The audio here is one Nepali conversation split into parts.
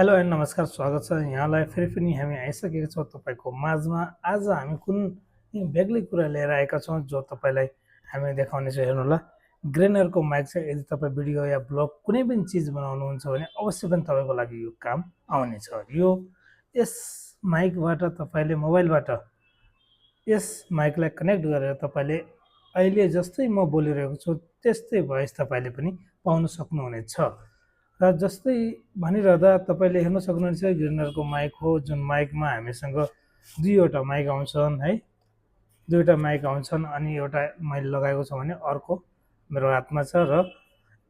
हेलो एन्ड नमस्कार, स्वागत छ यहाँलाई। फेरि पनि हामी आइसकेका छौँ तपाईँको माझमा। आज हामी कुन बेग्लै कुरा लिएर आएका छौँ जो तपाईँलाई हामी देखाउनेछौँ। हेर्नुहोला, ग्रेनरको माइक छ। यदि तपाईँ भिडियो या ब्लग कुनै पनि चिज बनाउनुहुन्छ भने अवश्य पनि तपाईँको लागि यो काम आउनेछ। यस माइकबाट तपाईँले मोबाइलबाट यस माइकलाई कनेक्ट गरेर तपाईँले अहिले जस्तै म बोलिरहेको छु त्यस्तै भोइस तपाईँले पनि पाउन सक्नुहुनेछ। र जस्तै भनिरहँदा तपाईँले हेर्न सक्नुहुन्छ ग्रेनरको माइक हो, जुन माइकमा हामीसँग दुईवटा माइक आउँछन् है। दुईवटा माइक आउँछन् अनि एउटा मैले लगाएको छु भने अर्को मेरो हातमा छ। र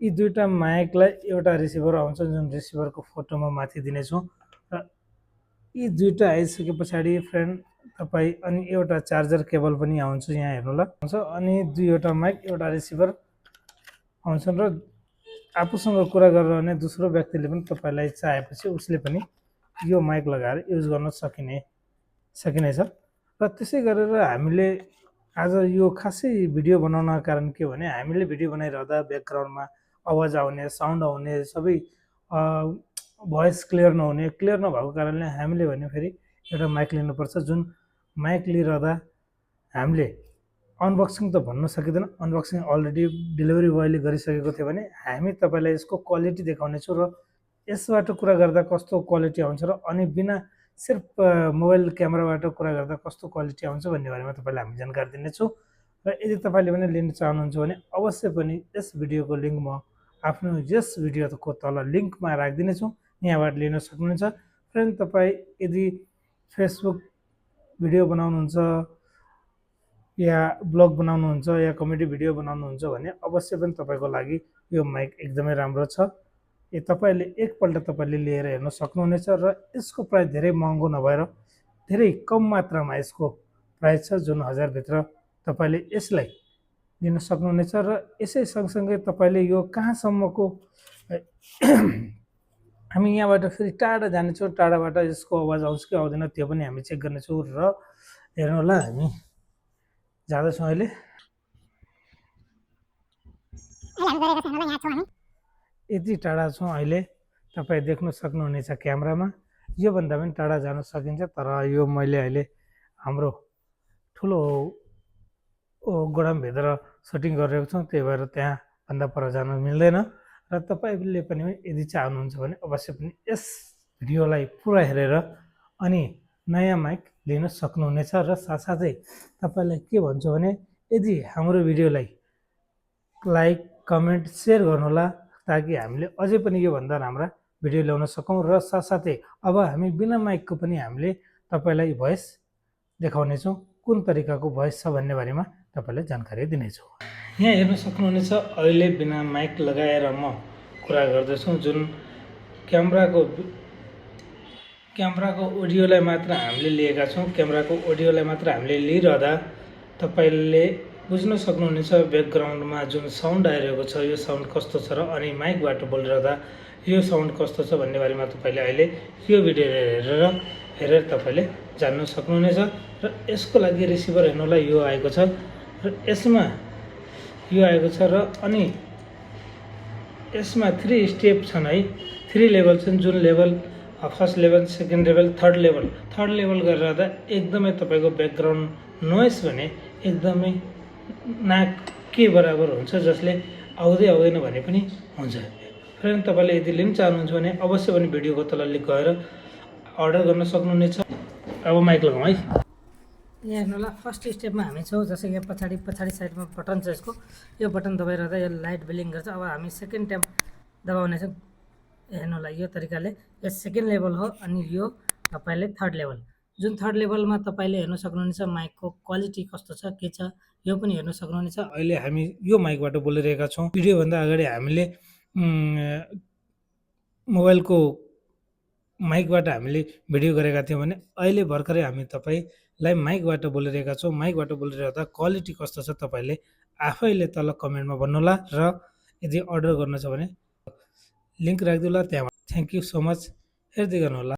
यी दुईवटा माइकलाई एउटा रिसिभर आउँछ जुन रिसिभरको फोटो म माथि दिनेछु। र यी दुईवटा आइसके पछाडि फ्रेन्ड तपाईँ अनि एउटा चार्जर केबल पनि आउँछ, यहाँ हेर्नुहोला आउँछ। अनि दुईवटा माइक एउटा रिसिभर आउँछन् र आफूसँग कुरा गरेर भने दोस्रो व्यक्तिले पनि तपाईँलाई चाहेपछि उसले पनि यो माइक लगाएर युज गर्न सकिनेछ। र त्यसै गरेर हामीले आज यो खासै भिडियो बनाउनको कारण के हो भने हामीले भिडियो बनाइरहँदा ब्याकग्राउन्डमा आवाज आउने, साउन्ड आउने, सबै भोइस क्लियर नभएको कारणले हामीले भने फेरि एउटा माइक लिनुपर्छ। जुन माइक लिइरहँदा हामीले अनबक्सिङ त भन्न सकिँदैन, अनबक्सिङ अलरेडी डेलिभरी बोयले गरिसकेको थियो भने हामी तपाईँलाई यसको क्वालिटी देखाउनेछौँ र यसबाट कुरा गर्दा कस्तो क्वालिटी आउँछ र अनि बिना सिर्फ मोबाइल क्यामेराबाट कुरा गर्दा कस्तो क्वालिटी आउँछ भन्ने बारेमा तपाईँलाई हामी जानकारी दिनेछौँ। र यदि तपाईँले पनि लिन चाहनुहुन्छ भने अवश्य पनि यस भिडियोको लिङ्क म आफ्नो यस भिडियोको तल लिङ्कमा राखिदिनेछु, यहाँबाट लिन सक्नुहुन्छ। फ्रेन्ड, तपाईँ यदि फेसबुक भिडियो बनाउनुहुन्छ या ब्लग बनाउनुहुन्छ या कमेडी भिडियो बनाउनुहुन्छ भने अवश्य पनि तपाईँको लागि यो माइक एकदमै राम्रो छ। तपाईँले एकपल्ट तपाईँले लिएर हेर्न सक्नुहुनेछ। र यसको प्राइस धेरै महँगो नभएर धेरै कम मात्रामा यसको प्राइस छ, जुन 1000 भित्र तपाईँले यसलाई लिन सक्नुहुनेछ। र यसै सँगसँगै तपाईँले यो कहाँसम्मको हामी यहाँबाट फेरि टाढा जानेछौँ, टाढाबाट यसको आवाज आउँछ कि आउँदैन त्यो पनि हामी चेक गर्नेछौँ। र हेर्नुहोला, हामी जाँदैछौँ अहिले। यति टाढा छौँ अहिले, तपाईँ देख्न सक्नुहुनेछ क्यामेरामा। योभन्दा पनि टाढा जान सकिन्छ, तर यो मैले अहिले हाम्रो ठुलो गोडामभित्र सुटिङ गरिरहेको छौँ, त्यही भएर त्यहाँभन्दा पर जान मिल्दैन। र तपाईँले पनि यदि चाहनुहुन्छ भने अवश्य पनि यस भिडियोलाई पुरा हेरेर अनि नयाँ माइक लिन सक्नुहुनेछ। र साथसाथै तपाईँलाई के भन्छु भने यदि हाम्रो भिडियोलाई लाइक, कमेन्ट, सेयर गर्नुहोला ताकि हामीले अझै पनि योभन्दा राम्रा भिडियो ल्याउन सकौँ। र साथसाथै अब हामी बिना माइकको पनि हामीले तपाईँलाई भोइस देखाउनेछौँ, कुन तरिकाको भोइस छ भन्ने बारेमा तपाईँलाई जानकारी दिनेछु। यहाँ हेर्न सक्नुहुनेछ अहिले बिना माइक लगाएर म कुरा गर्दैछु। जुन क्यामेराको अडियोलाई मात्र हामीले लिएका छौँ, क्यामेराको अडियोलाई मात्र हामीले लिइरहँदा तपाईँले बुझ्न सक्नुहुनेछ ब्याकग्राउन्डमा जुन साउन्ड आइरहेको छ यो साउन्ड कस्तो छ र अनि माइकबाट बोलिरहँदा यो साउन्ड कस्तो छ भन्ने बारेमा तपाईँले अहिले यो भिडियो हेरेर तपाईँले जान्न सक्नुहुनेछ। र यसको लागि रिसिभर हेर्नुलाई यो आएको छ र यसमा यो आएको छ। र अनि यसमा 3 स्टेप छन् है, 3 लेभल छन्। जुन level first level, second level, third level गरिरहँदा एकदमै तपाईँको ब्याकग्राउन्ड नोइस भने एकदमै नाक के बराबर हुन्छ, जसले आउँदैन भने पनि हुन्छ। फ्रेन्ड, तपाईँले यदि लिन चाहनुहुन्छ भने अवश्य पनि भिडियोको तल लिङ्क गएर अर्डर गर्न सक्नुहुनेछ। अब माइक लगाउँ है। यहाँ हेर्नुहोला, फर्स्ट स्टेपमा हामी छौँ। जस्तै यहाँ पछाडि साइडमा बटन छ, यसको यो बटन दबाइरहँदा यो लाइट ब्लिङ गर्छ। अब हामी सेकेन्ड टाइम दबाउनेछौँ। हेर्नुहोला, यो तरिकाले यो सेकेन्ड लेभल हो अनि यो तपाईँले थर्ड लेभल। जुन थर्ड लेभलमा तपाईँले हेर्न सक्नुहुनेछ माइकको क्वालिटी कस्तो छ, के छ, यो पनि हेर्न सक्नुहुनेछ। अहिले हामी यो माइकबाट बोलिरहेका छौँ। भिडियोभन्दा अगाडि हामीले मोबाइलको माइकबाट हामीले भिडियो गरेका थियौँ भने अहिले भर्खरै हामी तपाईँलाई माइकबाट बोलिरहेका छौँ। माइकबाट बोलिरहँदा क्वालिटी कस्तो छ तपाईँले आफैले तल कमेन्टमा भन्नुहोला। र यदि अर्डर गर्न छ भने लिङ्क राखिदिउँला त्यहाँबाट। Thank you so much. हेर्दै गर्नुहोला।